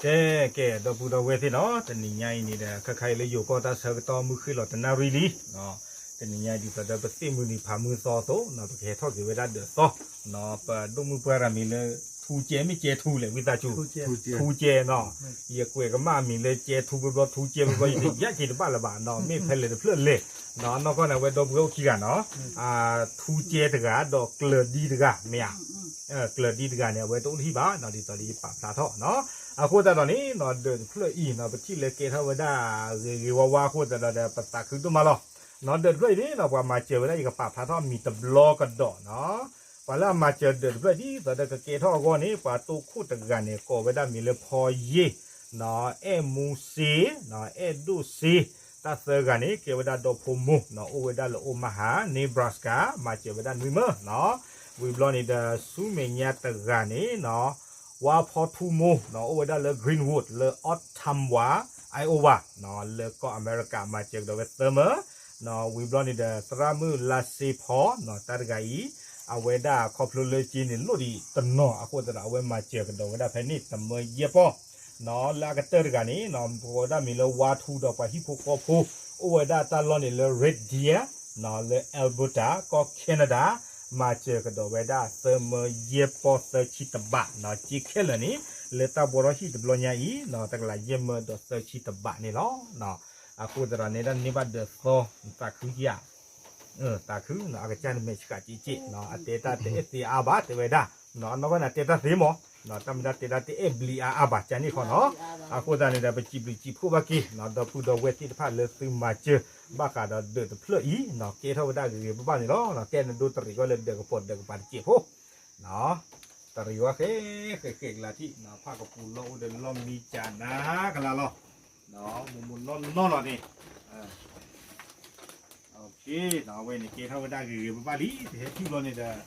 ကဲ ကဲ ဒီပုၢ်ဒီဝဲၢ်သ့ၣ်နီၤ, တနံၤညါအံၤန့ၣ်ဒီး ခဲခါအံၤလၢယိၤကီၢ်တၢ်ဆၢကတီၢ်မုၢ်ဃ့ၣ်လီၤတနၣ်ရံၣ်လံ. တနံၤညါအံၤဒ်သိးဒီးပသ့ၣ်မုၢ်နံၤဖးမုၢ်သီအသိးနီၤ, ပကဟဲထီၣ်က့ၤဝဲဒၣ်ဒၢးသီနီၤ, ပဒိၣ်မုၣ်ပှၢ်တဂၤမံၤလၢ ထူကဲ မ့ၢ်ကဲထူလဲၣ် ဝံသးစူၤ, ထူကဲနီၤ, ယကွဲးကမၣ်အမံၤလၢကဲထူဘျီဘျီ ထူကဲဘျီဘျီ ယတယါက့ၤတဘၣ်လၢၤဘၣ်နီၤ, မ့ၢ်ဖဲလဲၣ်တဖျၢၣ်လဲၣ်နီၤ, နီၢ်ကီၢ်န့ၣ် အဝဲဒီပုၢ်ဝဲၢ်အိၣ်ခံဂၤနီၤ, ထူကဲတဂၤ ဒီးကျၢၤဒံတဂၤ မ့ၢ်ဧါ ကျၢၤဒံတဂၤန့ၣ် အဝဲတအိၣ်တဟံၣ်ဘၣ်နီၤ, ဒ်သိးဒီးယပာ်ဖျါထီၣ်နီၤ. အဃိသတးဒီးန့ၣ်နီၤ, ဒၢးတဖျၢၣ်အံၤနီၤ, ပထံၣ်လၢကဲထီၣ်ဝဲဒၣ်ဂ့ၤဂ့ၤဝါဝါအဃိသတးဒီး ပသးခုဒိၣ်မးလီၤနီၤ. ဒၢးတဖျၢၣ်အံၤန့ၣ်နီၤ, ပှၤမၤစၢၤဝဲဒၣ် ယကပာ်ဖျါထီၣ်မံၤတဘျီကဒီးနီၤ. ပှၤလၢအမၤစၢၤဒၢးတဖျၢၣ်ဒ်သိးဒီးကကဲထီၣ်အဂီၢ်န့ၣ် ပှၤတိခိၣ်တဂၤန့ၣ် ကိးဝဲဒၣ်မံၤလၢဖီယ့ၣ်နီၤ, အဲၣ်မူစ့နီၤ, အဲၣ်ဒိၣ်စ့, တၢ်သၢဂၤန့ၣ် ကဲဝဲဒၣ်ဒီဖိမိၢ်နီၤ, အိၣ်ဝဲဒၣ်လၢ Omaha Nebraska, မၤစၢၤဝဲဒၣ်နွံမၢနီၤ. ဝံၤဘျီန့ၣ်ဒီး ဆူမဲာ်ညါတဂၤန့ၣ်နီၤ, ဝါဖီထူမိၢ်နီၤ, အိၣ်ဝဲဒၣ်လၢ Greenwood လၢ Ottumwa Iowa နီၤ, လၢကီၢ်အမဲရကၤ မၤစၢၤကဒီးဝဲသၢမၢနီၤ. ဝံၤဘျီန့ၣ်ဒီး သရၣ်မုၣ်လါစ့ဖီနီၤ, တၢ်တဂၤအံၤ အဝဲဒၣ်ခီဖျိလၢက့န့ၣ် လိၣ်ဒံးတနီၤအဃိသတးဒီး အဝဲမၤစၢၤကဒီးဝဲဒၣ်ဖဲန့ၣ် တမၢယဲၢ်ပီၢ်နီၤ. လၢအကတၢၢ်တဂၤန့ၣ်နီၤ, ပကိးဝဲဒၣ်မံၤလၢဝါထူဒီးပှၤဟံၣ်ဖိဃီဖိ အိၣ်ဝဲဒၣ်တၢ်လီၢ်န့ၣ်လၢ Red Deer နီၤ, လၢ Alberta ကီၢ် Canada, မၤစၢၤကဒီးဝဲဒၣ်သၢမၢယဲၢ်ပီၢ်သၢဆံတဘးနီၤ. က့ခဲလၢာ်န့ၣ် လၢတၢ်ဘှီထီၣ်ဟံၣ်တဘျီညါအံၤနီၤ, တကလးယဲၢ်မၢဒီးသၢဆံတဘးန့ၣ်လီၤ. အဃိသတးဒီးန့ၣ် ဒ်န့ၣ်ဘၣ်ဒၢးသီ သးခုဧါ, သးခုနီၤ, အကစၢ်န့ၣ်မဲာ်ဆှးက့က့နီၤ, အတဲတၢ်တအဲၣ်သ့အါဘၣ် တဲဝဲဒၣ်နီၤ, အနီၢ်ကီၢ်န့ၣ် အတဲတၢ်သ့မးနီၤ, တၢ်မ့ၢ်ဒၣ်တဲတၢ်တအဲၣ်ဘျံးအါအါဘၣ် ကန့ၣ်ခီနီၤ. အဃိသတးန့ၣ်ဒီး ပစံးဘျုးစံးဖှိၣ်ဘၣ်က့ၤနီၤ, ဒီပုၢ်ဒီဝဲၢ်သ့ၣ်တဖၣ်လၢသုမၤစၢၤ ဘၣ်ဃးဒီးဒၢးတဖျၢၣ်အံၤနီၤ, ကဲထီၣ်ဝဲဒၣ်ဂ့ၤဂ့ၤဘၣ်ဘၣ်န့ၣ်လီၤ. ကဲနဒိတရံးဝဲလၢဒၢးကပီၤဒၢးကပၤတစဲးဖိ တရံးဝဲဃဲဃဲဃဲကလါထံၣ်နီၤ, ဖၣ်ကပူၤလီၢ်အိၣ်ဒီးလီၢ်မံကနၤကလါလီၤ, မိၢ်မိၢ်နီၢ်နီၢ်လီၤန့ၣ် အဝဲန့ၣ်ကဲထီၣ်ဝဲဒၣ်ဂ့ၤဂ့ၤဘၣ်ဘၣ်လံ, တဟဲထံၣ်ဘျီန့ၣ်ဒီး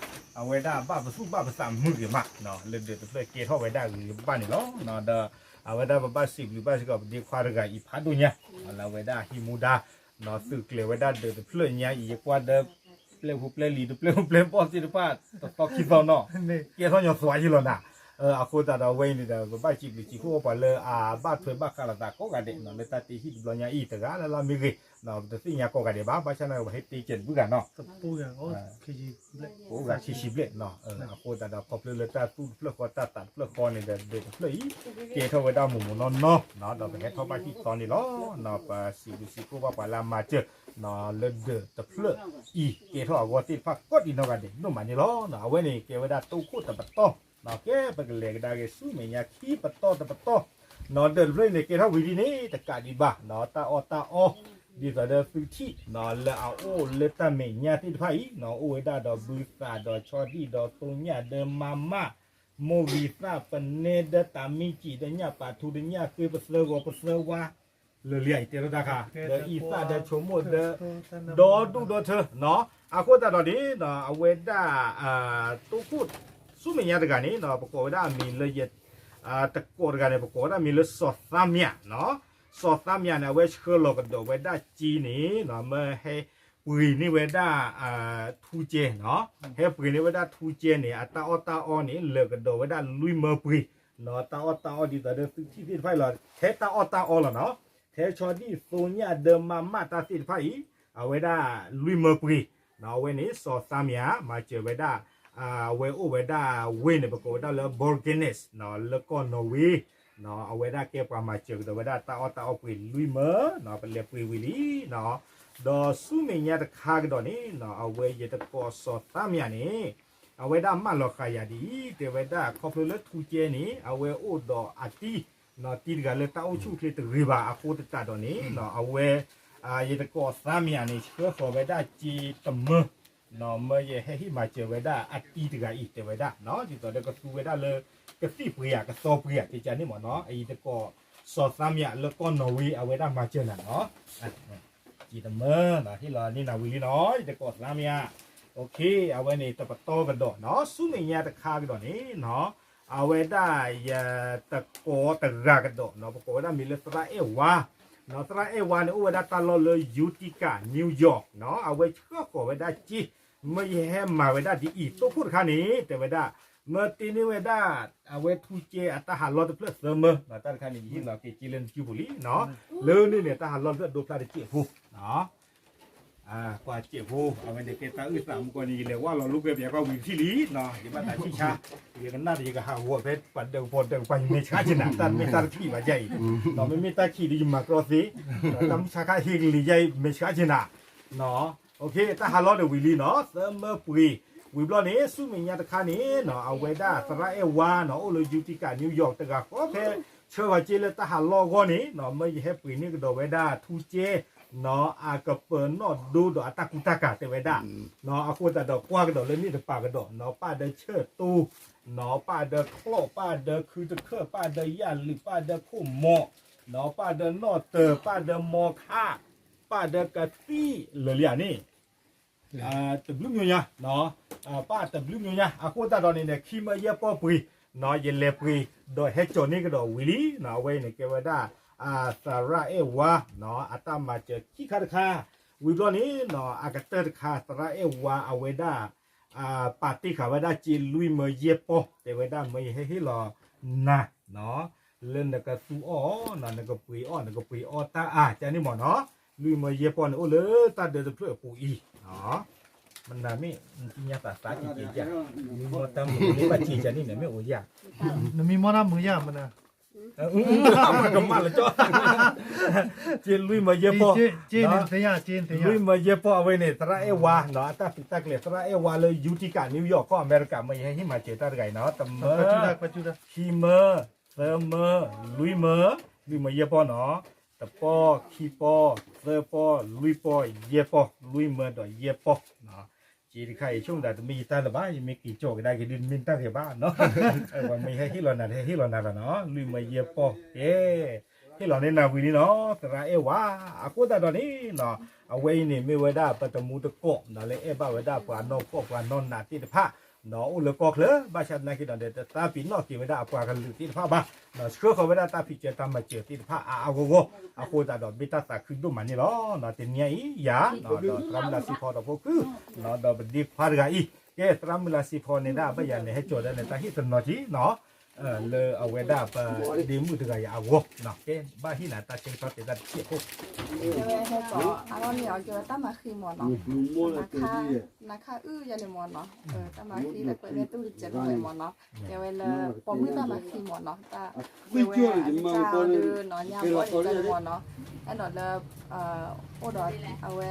အဝဲဒၣ်ဘၣ်ပသူၣ်ဘၣ်ပသးမုာ်ဂ့ၤမး, လၢဒၢးတဖျၢၣ်ကဲထီၣ်ဝဲဒၣ်ဂ့ၤဂ့ၤဘၣ်ဘၣ်န့ၣ်လီၤ. ဒီးအဝဲဒၣ်ပဘၣ်စံးဘျုးဘၣ်စ့ၢ်ကီးပဒ့ခွါတဂၤအံၤဖးဒိၣ်ညါ, လၢအဝဲဒၣ်ဟံးမူဒါ သုးကျဲၤဝဲဒၣ်ဒၢးတဖျၢၣ်ညါအံၤ ယကွၢ်ဒီး ပျဲၢ်ဖိပျဲၢ်လံၤ တပျဲၢ်ဖိပျဲၢ်ဘီၣ်သ့ၣ်တဖၣ် တသီခံသီနီၤ, ကဲထီၣ်ညီသွါယံလီၤနၤ. အဃိသတးဒီးအဝဲအံၤန့ၣ်ဒီး ပဘၣ်စံးဘျုးစံးဖှိၣ်ပှၤလၢအဘၣ်ထွဲဘၣ်ဃးလိာ်သးကိးဂၤဒဲးနီၤ, လၢတၢ်တ့ဟံၣ်တဘျီညါအံၤ တဂၤလၢ်လၢ်မ့ၢ်ဂ့ၤ, ပတသ့ၣ်ညါကိးဂၤဒဲးဘၣ်, ဘၣ်ဆၣ်န့ၣ် ပဟဲတ့ကဲးတဘုဂၤနီၤ ကိးဂၤခံဆံဘျဲၣ်နီၤ. အဃိသတးဒီး ခီဖျိလၢတၢ်သူၣ်တဖျၢၣ်ဃီတၢ်သးတဖျၢၣ်ဃီန့ၣ်ဒီး ဒၢးတဖျၢၣ်အံၤ ကဲထီၣ်ဝဲဒၣ်မိၢ်မိၢ်နီၢ်နီၢ်နီၤ, ဒီးပဟဲထီၣ်ဘၣ်ဟံၣ်သီန့ၣ်လီၤ. ပစံးဘျုးစံးဖှိၣ်ဘၣ်ပှၤလၢအမၤစၢၤနီၤ, လၢဒၢးတဖျၢၣ်အံၤ ကဲထီၣ်အဂီၢ်သ့ၣ်တဖၣ်ကိးဒံးနီၢ်ဂၤဒဲးဒိၣ်မးန့ၣ်လီၤ. အဝဲန့ၣ်ကဲဝဲဒၣ်တိခိၣ်တပတီၢ်နီၤ, ကဲပကလဲၤကဒါက့ၤဆူမဲာ်ညါခံပတီၢ်တပတီၢ်နီၤ, ဒၢးတဖျၢၣ်အံၤန့ၣ် ကဲထီၣ်ဝံၤဒ်န့ၣ် တကးဒံးဘၣ်နီၤ, တၢ်အီၣ်တၢ်အီ ဒ်သိးဒီးသုထံၣ်နီၤ, လၢအအိၣ်လၢတၢ်မဲာ်ညါသ့ၣ်တဖၣ်အံၤနီၤ, အိၣ်ဝဲဒၣ်ဒီးဘုသၣ်ဒီးဆီဒံၣ်ဒီးသိညၣ်ဒီးမၤမၣ်, မိၢ်ဂံၢ်သၣ်ပနဲဒီးတၢ်မံကံၣ်ဒီးညၣ်ပာ်ထူဒီးညၣ်ဃ့ပသၢဂီၤပသၢဝါ, လၢလံဧါ ယတဲထီၣ်တၢ်ခါ, ဒီးအံသၣ်ဒီးဆိကမိၣ်ဒီး ဒီဒူၣ်ဒီထၢနီၤ. အဃိသတးဒီးန့ၣ် အဝဲဒၣ် တိခိၣ်ဆူမဲာ်ညါတဂၤန့ၣ် ပကိးဝဲဒၣ်အမံၤလၢ တကိးတဂၤန့ၣ် ပကိးဝဲဒၣ်မံၤလၢစီၤသါမၠးနီၤ. စီၤသါမၠးန့ၣ် အဝဲဆှၢလီၤကဒီးဝဲဒၣ်စ့န့ၣ် မ့ၢ်ဟဲပှ့ၤန့ၢ်ဝဲဒၣ် ထူကဲနီၤ, ဟဲပှ့ၤန့ၢ်ဝဲဒၣ်ထူကဲန့ၣ် အတၢ်အီၣ်တၢ်အီန့ၣ် လၢာ်ကဒီးဝဲဒၣ်လွံၢ်မၢပှ့ၤနီၤ. တၢ်အီၣ်တၢ်အီဒ်သိးဒီးသုထံၣ်သ့ၣ်တဖၣ်အံၤလီၤ, ထဲတၢ်အီၣ်တၢ်အီလီၤနီၤ, ထဲဆီဒံၣ်သိညၣ်ဒီးမၤမၣ်တၢ်သ့ၣ်တဖၣ်အံၤ အဝဲဒၣ်လွံၢ်မၢပှ့ၤနီၤ. အဝဲန့ၣ် စီၤသါမၠး မၤစၢၤဝဲဒၣ် အဝဲအိၣ်ဝဲဒၣ်ဝ့ၢ်န့ၣ် ပကိးဝဲဒၣ်လၢ Borgennes နီၤ, လၢကီၢ်နီၣ်ဝ့ အဝဲဒၣ်ကဲပှၤမၤစၢၤကဒီးဝဲဒၣ်တၢ်အီၣ်တၢ်အီပှ့ၤလွံၢ်မၢနီၤ, ပလဲၤပှ့ၤဝံၤလံနီၤ. ဒီးဆူမဲာ်ညါတခါကဒီးန့ၣ်နီၤ, အဝဲယတကိးစီၤသါမၠးန့ၣ် အဝဲဒၣ်မၢလီၤဃာ်ယၤဒ်အံၤ, တဲဝဲဒၣ်ခီဖျိလၢထူကဲန့ၣ် အဝဲအိၣ်ဒီးအတံၤနီၤ, တံၤတဂၤလၢတၢ်အိၣ်ဆူၣ်အိၣ်ချ့တဂ့ၤဘၣ်အဃိသတးဒီးန့ၣ်နီၤ, အဝဲ ယတကိးစီၤသါမၠးန့ၣ် ဆှၢဃီၤဝဲဒၣ်စ့တမၢနီၤ, မၢယဟဲဟ့ၣ်မၤစၢၤဝဲဒၣ်အတံၤတဂၤအံၤ တဲဝဲဒၣ်နီၤ, ဒ်သိးဒီးကသူဝဲဒၣ်လၢ ကသံၣ်ပှ့ၤဧါ ကသီပှ့ၤဧါ ကကန့ၣ်မၢနီၤ, ယတကိးစီၤသါမၠးလၢကီၢ်နီၣ်ဝ့ အဝဲဒၣ်မၤစၢၤနၤနီၤ. စ့တမၢနီၤ, ဟ့ၣ်လီၤန့ၢ်နၤဝံၤလံနီၤ, ယတကိးသါမၠး အဝဲန့ၣ်တပတီၢ်ကဒီးနီၤ, ဆူမဲာ်ညါတခါကဒီးန့ၣ်နီၤ, အဝဲဒၣ်ယတကိးတဂၤကဒီးနီၤ, ပကိးဝဲဒၣ်မံၤလၢသရၣ်အဲၣ်ဝါနီၤ, သရၣ်အဲၣ်ဝါန့ၣ် အိၣ်ဝဲဒၣ်တၢ်လီၢ်လၢ Utica, New York နီၤ, အဝဲဆှၢဃီၤဝဲဒၣ်စ့, မၢယဟဲမၤဝဲဒၣ်ဒ်အံၤ, တိခိၣ်တခါန့ၣ် တဲဝဲဒၣ် မၢတ့န့ၢ်ဝဲဒၣ် အဝဲထူကဲအတၢ်ဟးလီၢ်တဖျၢၣ်သၢမၢ, တၢ်တခါန့ၣ် ယဟ့ၣ်လီၤက့ၤက့လၢနစုပူၤလံနီၤ. လၢန့ၣ်န့ၣ် တၢ်ဟးလီၢ်တဖျၢၣ်ဒိဖျါတစဲးဖိ ကွၢ်စဲးဖိ အဝဲန့ၣ်ကဲတၢ်အုၣ်သးမူကီၢ်န့ၣ် ယလဲၤဝဲလီၤလိကွဲပယီၤကီၢ်ဝံၤတထံၣ်လံနီၤ, ယဘၣ်သးဆံၣ်ဆါ, ယကနၣ်ဒီးယကဟးဂီၤဖဲပှၤဒၢးကပီၤဒၢးကပၤ ယမဲာ်ဆှးက့ၤနၤ တၢ်မ့ၢ်တၢ်တထံၣ်ဘၣ်ယါအံၤ, မ့မ့ၢ်တၢ်ခံးဒီးယမၤကြီသ့, တၢ်မုၢ်ဆါခါဟ့ကလံၤယါအံၤ မဲာ်ဆှးက့ၤနၤ တၢ်ဟးလီၢ်န့ၣ်ဝံၤလံနီၤ သၢမၢပှ့ၤ, ဝံၤဘျီန့ၣ် ဆူမဲာ်ညါတခါန့ၣ်နီၤ အဝဲဒၣ်သရၣ်အဲၣ်ဝါနီၤ အိၣ်လၢ Utica New York တဂၤဃီဖဲ ဆှၢဝဲက့လၢတၢ်ဟးလီၢ်အဂီၢ်န့ၣ်နီၤ မၢယဟဲပှ့ၤန့ၢ်ကဒီးဝဲဒၣ်ထူကဲနီၤ အကပၢၤနီၣ်ဒိဒီးအတၢ်ကူတၢ်ကၤတဲဝဲဒၣ် အဃိသတးဒီးကွၢ်ကဒီးလၢန့ၣ်တပၤကဒီးနီၤ ပၣ်ဒီးဆၢၣ်တိ နီၤ ပၣ်ဒီးချီၣ် ပၣ်ဒီးခုတခၢၣ် ပၣ်ဒီးယၣ်လုာ် ပၣ်ဒီးခိၣ်မီၣ် နီၤ ပၣ်ဒီးနီၣ်တၢၤ ပၣ်ဒီးမီခါ ပၣ်ဒီးကသံၣ်လၢာ်လံဧါန့ၣ် တဘျုးမျိၤညါ, ပၣ်တဘျုးမျိၤညါ အဃိသတးဒီးန့ၣ်န့ၣ် ခံမၢယဲၢ်ပီၢ်ပှ့ၤ, ယလဲၤပှ့ၤ ဒီးဟဲကၠီၤန့ၢ်ကဒီးဝံၤလံ, အဝဲအံၤန့ၣ် ကဲဝဲဒၣ် သရၣ်အဲၣ်ဝါ အတၢ်မၤစၢၤခံခါတခါ, ဝံၤဘျီန့ၣ် အကတၢၢ်တခါ သရၣ်အဲၣ်ဝါအဝဲဒၣ် ပာ်တ့ၢ်ဃာ်ဝဲဒၣ်စ့လွံၢ်မၢယဲၢ်ပီၢ် တဲဝဲဒၣ်မၢယဟဲဟ့ၣ်လီၤနၤ လၢနကသူအီၣ်အီၤနီၤ နကပှ့ၤအီၣ် နကပှ့ၤအီၣ်တၢ်အါ ကန့ၣ်မ့ၢ်နီၤ, လွံၢ်မၢယဲၢ်ပီၢ်န့ၣ်အိၣ်လၢတၢ်ဒၢတဖျၢၣ်အပူၤအံၤ, မနၤမ့ၢ် နသ့ၣ်ညါသးသးက့ၤက့ၤယါ, မံမီၢ်တၢ်မုာ်မ့ၢ်ဘၣ်က့ၤကန့ၣ်န့ၣ်မ့ၢ်အိၣ်ယါ, နမံမီၢ်တၢ်မုာ်ယါမနၤ ကမၣ်လၢကၠီ, က့လွံၢ်မၢယဲၢ်ပီၢ်, လွံၢ်မၢယဲၢ်ပီၢ်အဝဲန့ၣ် သရၣ်အဲၣ်ဝါနီၤ အတၢ်ဖံးတၢ်ကျဲၤ သရၣ်အဲၣ်ဝါလၢ Utica New York ကီၢ်အမဲရကၤ မၢယဟဲဟ့ၣ်မၤစၢၤတၢ်တဂၤအံၤနီၤ တမၢ ခံမၢ သၢမၢ လွံၢ်မၢ လွံၢ်မၢယဲၢ်ပီၢ်နီၤ, တပီၢ် ခံပီၢ် သၢပီၢ် လွံၢ်ပီၢ် ယဲၢ်ပီၢ် လွံၢ်မၢဒီးယဲၢ်ပီၢ်, စ့တခါအံၤဆိကမိၣ်တၢ်တမ့ၢ်ယတၢ်လၢၤဘၣ် ယမ့ၢ်က့ၤကၠီကဒါက့ၤဒုးတမ့ၢ်တၢ်ဂ့ၤဘၣ်နီၤ, ပှၤမ့ၢ်ဟဲဟ့ၣ်လီၤနၤ ဟဲဟ့ၣ်လီၤနၤလီၤနီၤ လွံၢ်မၢယဲၢ်ပီၢ် ကဲ ဟ့ၣ်လီၤန့ၢ်နၤဝံၤလံနီၤ သရၣ်အဲၣ်ဝါ, အဃိသတးဒီးန့ၣ်နီၤ အဝဲအံၤန့ၣ်မ့ၢ်ဝဲဒၣ်ပတမူတကိးနီၤ လၢအဲၣ်ဘၣ်ဝဲဒၣ်ပှၤနီၢ်ကီၢ်ပှၤနီၢ်နးသ့ၣ်တဖၣ် နီၤ အိၣ်လၢကီၢ်ချၢ ဘၣ်ဆၣ်သနာ်က့ဒီး တသးပ့ၤနီၣ်က့ၤဝဲဒၣ်အပှၤကလုာ်သ့ၣ်တဖၣ်ဘၣ်, ဆှၢဃီၤဝဲဒၣ်တၢ်ဖံးစၢၤတၢ်မၤစၢၤသ့ၣ်တဖၣ်အါအါဂီၢ်ဂီၢ်, အဃိသတးဒီးမ့ၢ်တၢ်သးခုဒိၣ်မးန့ၣ်လီၤ. တနံၤအံၤယၤ ဒီးသရၣ်မုၢ်လၢ်စ့ဖီဒီးဖိခု ဒီးပဒ့ခွါတဂၤအံၤ, ကဲ သရၣ်မုၢ်လၢ်စ့ဖီန့ၣ်ဒၣ် ဘၣ်ယၤန့ၣ် ဟဲကၠီၤဒၣ်န့ၣ် တၢ်ဟ့ၣ်တနီၤက့ၤနီၤ လၢအဝဲဒၣ်ပဒ့မုၣ်တဂၤအံၤအဂီၢ်, ကဲ ဘၣ်ဟ့ၣ်နၤတၢ်ဆၢကတီၢ်တဲတၢ်တစဲးဖိ ကဲဝဲဟဲကၠီၤအါထီၣ်န့ၢ်အီၤ ကဲဝဲတၢ်မၤဃံမ့ၢ်နီၤ, နခါအုၣ်ယၤန့ၣ်မ့ၢ်နီၤ, တၢ်မၤဃံလၢကွဲးမ့ၢ်တူၢ်တစဲးဖိဝဲမ့ၢ်နီၤ, ကဲဝဲလၢပိာ်မုၣ်တၢ်မၤဃံမ့ၢ်နီၤ, ကဲဝဲလၢပိာ်မုၣ်တၢ်မၤဃံမ့ၢ်နီၤ, တၢ်ဝဲန့ၣ်မ့ၢ်နီၤ, အဲၣ်ဒိးလၢ အိၣ်ဒီးအဝဲ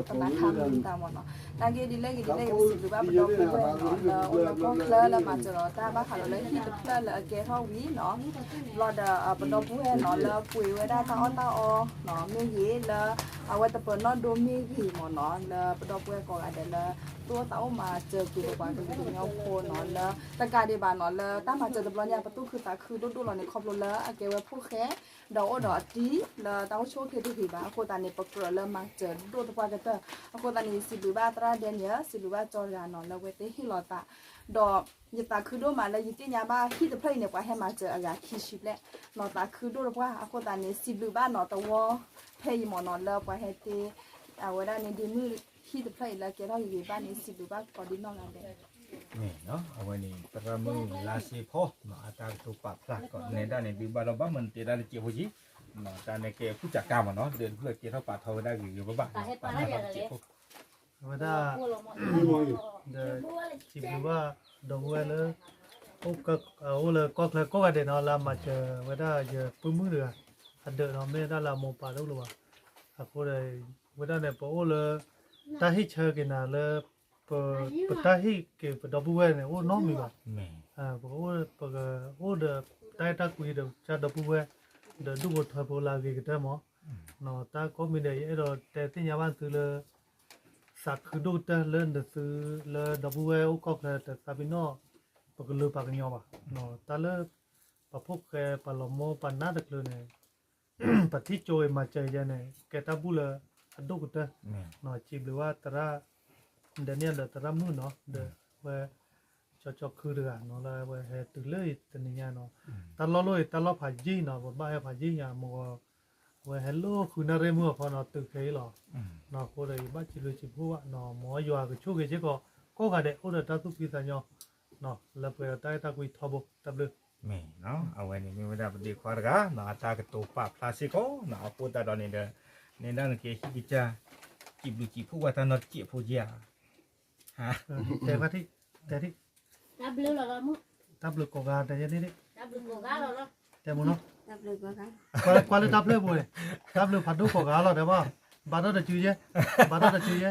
ကမၤခါမုၢ်တၢ်မ့ၢ်နီၤ, နာ်က့ဒ်လဲၣ်ဂ့ၤဒ်လဲၣ်ဂ့ၤ ပစံးဘျုးဘၣ်ပဒီပုၢ်ဝဲၢ်နီၤ လၢအိၣ်လၢကီၢ်ချၢလၢမၤစၢၤဒီးတၢ်ဘၣ်ဃးဒီးလၢဟံၣ်တဖျၢၣ်လၢအကဲထီၣ်ဝံၤနီၤ, ဘျီဒီးပဒီပုၢ်ဝဲၢ်နီၤ လၢပှ့ၤဝဲဒၣ်တၢ်အီၣ်တၢ်အီနီၤ မ့ၢ်ဂ့ၤ လၢအဝဲတပၢၤနီၣ်ဒိမ့ၢ်ဂ့ၤမ့ၢ်နီၤ လၢပဒီပုၢ်ဝဲၢ်ကိးဂၤဒဲးလၢ သူၣ်အိၣ်သးအိၣ်မၤစၢၤက့ၤပပှၤကလုာ်ကညီဖိနီၤ လၢတကးဒံးဘၣ်နီၤ လၢတၢ်မၤစၢၤတဘျီညါ ပသူၣ်ခုသးခုဒိၣ်ဒိၣ်လီၤန့ၣ် ခီဖျိလၢအကဲဝဲဖိၣ်ဃဲ ဒီးအိၣ်ဒီးအတံၤလၢတၢ်အိၣ်ဆူၣ်အိၣ်ချ့တဂ့ၤဘၣ် အဃိသတးန့ၣ် ပကြၢးလၢမၤစၢၤဒိၣ်သပှၢ်ကတၢၢ်, အဃိသတးန့ၣ် ယစံးဘျုးဘၣ်သရၣ်ဒဲနံၣ် စံးဘျုးဘၣ်ကၠီတဂၤနီၤ လၢအဝဲသ့ၣ်ဟ့ၣ်လီၤသး, ဒီးယသးခုဒိၣ်မးလၢယသ့ၣ်ညါဘၣ်ဟံၣ်တဖျၢၣ်အံၤန့ၣ် ပှၤဟဲမၤစၢၤအဂၤခံဆံဘျဲၣ်နီၤ သးခုဒိၣ်သပှၢ် အဃိသတးန့ၣ် စံးဘျုးဘၣ်နီၤ တဝီဖဲအံၤမ့ၢ်နီၤ လၢပှၤဟဲတ့ အဝဲဒၣ်န့ၣ်ဒ့မုၣ်ဟံၣ်တဖျၢၣ်အံၤလၢကဲထီၣ်ဂ့ၤဂ့ၤဘၣ်န့ၣ် စံးဘျုးဘၣ်ကိးဒံနီၢ်ဂၤဒဲး မ့ၢ်နီၤ အဝဲန့ၣ် သရၣ်မုၣ်လါစ့ဖီ အတၢ်ကတိၤပာ်ဖျါကိးနဲဒၣ်န့ၣ် ဒုးဘၣ်ဒီးဘၣ်မနုၤ တဲဒၣ်တစဲးဖိက့ၤ, တၢ်န့ၣ်ကဲဖုၣ်ကၢ်ကါမ့ၢ်နီၤ ဒီးတဖျၢၣ်ကဲထီၣ်ပာ်ထီဝဲဒၣ်ဂ့ၤဂ့ၤဘၣ်ဘၣ် ပာ်ထီၣ်တစဲးဖိ အဝဲဒၣ် ဒီး စံးဘျုးဘၣ်ဒီပုၢ်ဝဲၢ်လၢ အိၣ်လၢကီၢ်ချၢကိးဂၤဒဲးနီၤ လၢအမၤစၢၤဝဲဒၣ်ယပုၢ်မုၣ်တဂၤ အဒၢးနီၤ မ့ၢ်ဒၣ်လၢအမိၢ်ပၢ်တအိၣ်လၢၤဘၣ်, အဃိဒီး ဝဲဒၣ်န့ၣ် ပအိၣ်လၢ တၢ်ဟ့ၣ်ဆၢက့ၤနၤလၢ ပတၢ်ဟ့ၣ်က့ၤပဒီပုၢ်ဝဲၢ်န့ၣ် အိၣ်နီတမံၤဘၣ်, ပကအိၣ်ဒီးတၢ်အဲၣ်တၢ်ကွံဒီးကစၢ်ဒီပုၢ်ဝဲၢ် ဒီးဒူၣ်ဖိထၢဖိလၢအဂ့ၤကတၢၢ်မး, တၢ်ကိးမံၤဒဲး ယအဲၣ်ဒိးတဲသ့ၣ်ညါဘၣ်သုလၢ သးခုဒိၣ်ကတၢၢ်လၢနသုလၢဒီပုၢ်ဝဲၢ်အိၣ်ကီၢ်ချၢ တသးပ့ၤနီၣ် ပကလုာ်ပှၤကညီဘၣ်, တၢ်လၢ ပှၤဖိၣ်ဃဲပှၤလီၤမိၢ်ပှၤနါတချုးန့ၣ် ပထံၣ်ကၠိအံၤမၤစၢၤယဲန့ၣ် ကဲတၢ်ဘူၣ်လၢအဒိၣ်ကတၢၢ်, စံးဘျုးဘၣ်သရၣ် ဒဲနံၣ်ဒီးသရၣ်မုၣ်နီၤ ဒီးဝဲ ကၠီကၠီခုတဂၤနီၤ လၢဝဲဟဲတုၤလၢတနံၤညါနီၤ, တၢ်လီၢ်လီၢ်အံၤ တၢ်လီၢ်ဖးယံၤနီၤ ပဘၣ်ဟဲဖးယံၤညါ မ့ၢ်ဂီၤ အဝဲဟဲလိာ်ဃုနၣ်ရံၣ်မုၢ်အဖီနီၤ တုၤခဲအံၤလီၤ, အဃိဒီးယဘၣ်စံးဘျုးစံးဖှိၣ်ဘၣ်နီၤ မ်ယွၤကဆိၣ်ဂ့ၤစ့ၢ်ကီး ကိးဂၤဒဲး အိၣ်ဒီးတၢ်သူၣ်ဖှံသးညီ လၢပှဲၤဒီးတၢ်အဲၣ်တၢ်ကွံထီဘိ တၢ်ဘျုး, မ့ၢ်နီၤ အဝဲန့ၣ်မ့ၢ်ဝဲဒၣ်ပဒ့ခွါတဂၤနီၤ အတၢ်ကတိၤပာ်ဖျါစ့ၢ်ကီးနီၤ အဃိသတးဒီးန့ၣ်ဒီး န့ၣ်ဒၣ်နကဟံးကစၢ် စံးဘျုးစံးဖှိၣ်ဘၣ်တၢ်နီတစဲးဖိဧါ, တဲ, တၢ်ဘျုးကိးဂၤ တဲယဲန့ၣ်, တဲမူနီၤ, ကွၢ်လၢတၢ်ဖျၢၣ်ပူၤန့ၣ်, တၢ်ဘျုးဖးဒိၣ်ကိးဂၤလီၤ တဲဘၣ်, ဘၣ်ဒီးတစုယဲ, ဘၣ်ဒီးတစုယဲ,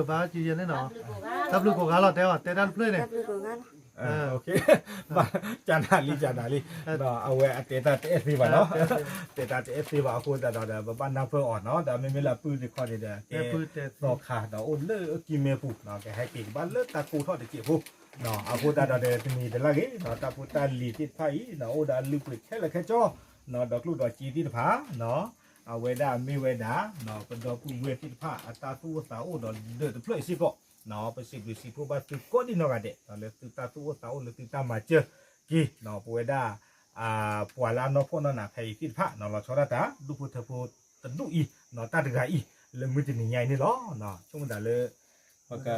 ဘၣ်စုယဲန့ၣ်နီၤ, တၢ်ဘျုးကိးဂၤလီၤ တဲအီၤ တဲတၢ်တဖျၢၣ်န့ၣ် ကနၤလံ ကနၤလံ, အဝဲအတဲတၢ်တအဲၣ်သ့ဘၣ်နီၤ, တဲတၢ်တအဲၣ်သ့ဘၣ်အဃိသတးဒီး ပဘၣ်နၢ်ပၢၢ်အီၤနီၤ ဒီးမ့မ့ၢ်လၢအပုၢ်သ့ၣ်တခီန့ၣ်ဒီး ကဲသီခါဒီးအိၣ်လၢကံၢ်မဲပူၤ ကဟဲက့ၤကဘၣ်လၢတၢ်ကိၢ်ထီၣ်တစဲးဖိ, အဃိသတးဒီးတမံၤတလၢ်ဂ့ၤ တၢ်ဖိတၢ်လံၤသ့ၣ်တဖၣ်အံၤ အိၣ်ဒီးအလုၢ်အပှ့ၤခဲလၢာ်ခဲဆ့, ဒီးကျိၣ်ဒီးစ့သ့ၣ်တဖၣ် အဝဲဒၣ်မ့ၢ်ဝဲဒၣ် ပဒီပုၢ်ဝဲၢ်သ့ၣ်တဖၣ် အတၢ်သူၣ်အိၣ်သးအိၣ်ဒီးဒၢးတဖျၢၣ်အံၤစ့ၢ်ကီး, ပစံးဘျုးစံးဖှိၣ်ဘၣ်သုကိးဒံနီၢ်ဂၤဒဲး လၢသုတၢ်သူၣ်အိၣ်သးအိၣ်လၢသုတၢ်မၤစၢၤက့ၤ ပဝဲဒၣ် ပှၤလၢအနီၢ်ဖှီၣ်နီၢ်နးဖဲအံၤသ့ၣ်တဖၣ် လီၤဆီဒၣ်တၢ် ဒူၣ်ဖိထၢဖိတဒူၣ်အံၤ တၢ်တဂၤအံၤ လၢမုၢ်တနံၤညါအံၤန့ၣ်လီၤ. ဆိကမိၣ်တၢ်လၢ ပက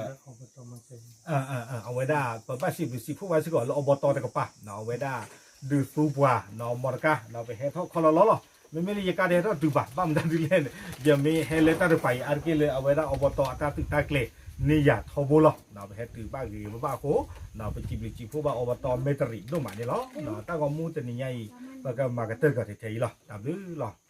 အဝဲဒၣ် ပဘၣ်စံးဘျုးစံးဖှိၣ်ဘၣ်စ့ၢ်ကီးလၢအဘီတီတကပၤ အဝဲဒၣ် ဒုးသူပှၤ မီတကါ ပဟဲထီၣ်ခီလီၤလီၤလီၤ. မ့မ့ၢ်လၢယကါဒဲးထီၣ်တုၤဘၣ် ဘၣ်မတၤဒ်လဲၣ်န့ၣ် ယမ့ၢ်ဟဲလၢတၢ်တပၤအံၤ အါတက့ၢ်လၢအဝဲဒၣ်အဘီတီအတၢ်သုးတၢ်ကျဲၤန့ၢ်ယၤထီဘိလီၤ. ပဟဲတုၤဘၣ်ဂ့ၤဂ့ၤဘၣ်ဘၣ်အဃိ ပစံးဘျုးစံးဖှိၣ်ဘၣ်အဘီတီမဲတရံးဒိၣ်မးန့ၣ်လီၤ. တၢ်ဂီၤမူတနံၤညါအံၤ ပကမၤကတၢၢ်ကီးထဲအံၤလီၤ. တၢ်ဘျုးလီၤ.